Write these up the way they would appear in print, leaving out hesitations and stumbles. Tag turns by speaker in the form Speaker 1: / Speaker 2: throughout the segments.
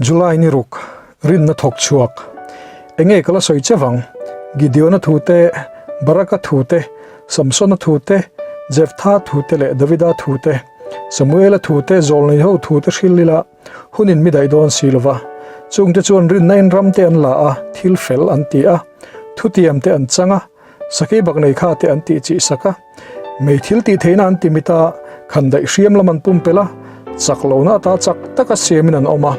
Speaker 1: July ni ruk, rinna thawk chhuak. Enge ka la sawi che vang? Gideona thu te, Baraka thu te, Samsona thu te, Jeftha thu te leh Davida thu te, Samuela thu te, Zawlnei ho thu te hril ila hunin mi daih dawn si lova. Chungte chuan rinna in ram te an la a, thil fel an ti a, thutiam te an chang a, Sakei bak nei kha te an tih chih sak a, mei thil tih theihna an ti mit a, khan daih hriam lam an pumpelh a, chak lohna ata chak taka siamin an awm a,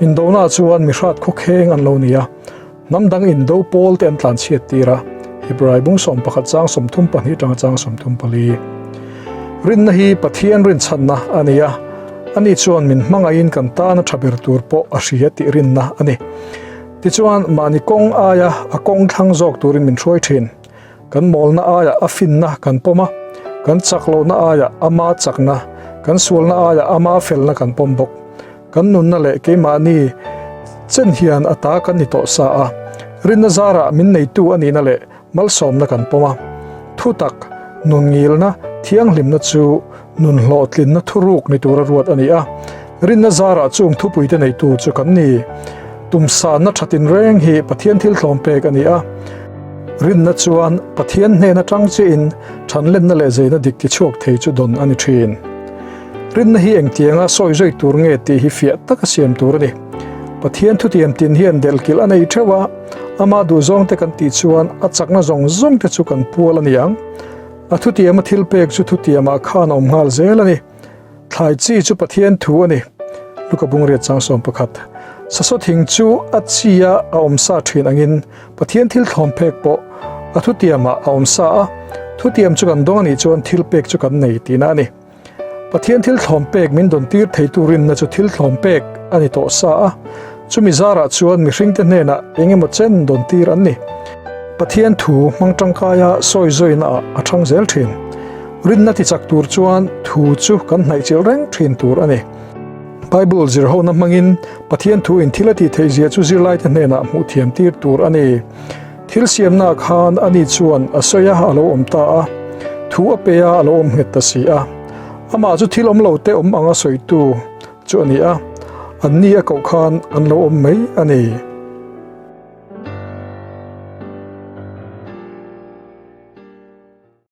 Speaker 1: indona chuan mi hrat khawkheng an lo ni a, hnam dang indo pawl te an tlan chhiat tir a, Hebrai bung 11 chang 32 tanga chang 34. Rinna hi Pathian rinchhanna a ni a, ani chuan min hmangaihin kan tana tha ber tur pawh a hria tih rinna a ni. Tichuan, mahni kawng aia a kawng thlang zawk turin min hruai thin. Kan mawlna aia a finna kan pawm a, kan chak lohna aia ama chakna, kan sualna aia ama felna kan pawm bawk. Kan nunna leh keimahni chen hian a ta kan ni tawh sa a, rinna zarah min neitu a nihna leh malsawmna kan pawm a. Thutak, nun ngilna, thianghlimna chu nun hlawhtlinna thuruk ni tura ruat a ni a. Rinna zarah chung thupuite neitu chu kan ni. Tumsanna tha tinreng hi Pathian thil tlawm pek a ni a. Rinna chuan Pathian hnen atang chiahin thanlenna leh zeina dik tichhuak thei chu dawn a ni thin. Rinna hi engtianga sawi zui tur nge tih hi fiah taka siam tur a ni. Pathian thutiam tin hian delhkilh a nei theuh a, ama duhzawngte kan tih chuan a chakna zawng zawngte chu kan pual a ni ang. A thutiama thil pek chu thutiamah khan a awm nghal zel a ni. Thlai chi chu Pathian thu a ni. Luka Bungriat chang 11. Sasaw thing chu a chi a a awm sa thin angin Pathian thil thlawm pek pawh a thutiamah a awm sa a, thutiam chu kan dawng a nih chuan thil pek chu kan nei tihna a ni. Pathian thil thlawm pek min dawn tir theitu rinna chu thil thlawm pek a ni tawh sa a, chumi zarah chuan mihringte hnenah eng emaw chen dawn tir an ni. Pathian thu hmang tangkaia sawi zawina ah a thang zel thin. Rinna tichak tur chuan thu chu kan hnaihchilh reng thin tur a ni. Bible zirhona hmangin Pathian thu in thil a tih theih zia chu zirlaite hnenah hmuh thiam tir tur a ni. Thil siamnaah khan ani chuan a sawi a, a lo awm ta a, thu a pe a, a lo awm nghet ta si a. Amah chu thil awm lo te awm anga sawitu chu a ni a, anni a koh khan an lo awm mai a ni.